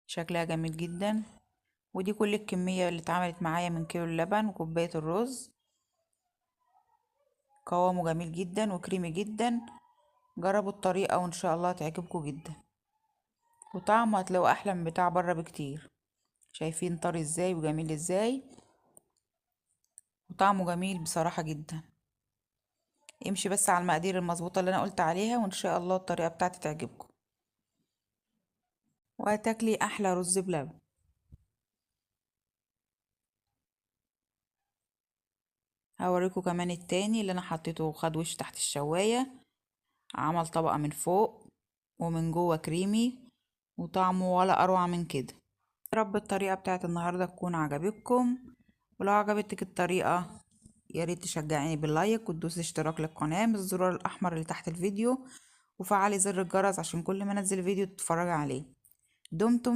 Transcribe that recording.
شكلها جميل جدا. ودي كل الكمية اللي اتعملت معايا من كيلو اللبن وكوباية الرز. قوامه جميل جدا وكريمي جدا. جربوا الطريقة وان شاء الله تعجبكم جدا، وطعمه هتلاقوه احلى من بتاع بره بكتير. شايفين طري ازاي وجميل ازاي، وطعمه جميل بصراحة جدا. امشي بس على المقادير المظبوطة اللي انا قلت عليها، وان شاء الله الطريقة بتاعتي تعجبكم وهتاكلي احلى رز بلبن. هوريكم كمان التاني اللي انا حطيته خد وش تحت الشواية، عمل طبقة من فوق ومن جوه كريمي، وطعمه ولا اروع من كده. يا رب الطريقة بتاعت النهاردة تكون عجبتكم، ولو عجبتك الطريقة يا ريت تشجعيني باللايك وتدوسي اشتراك للقناة من الزرار الأحمر اللي تحت الفيديو، وفعلي زر الجرس عشان كل ما انزل فيديو تتفرجي عليه. دمتم.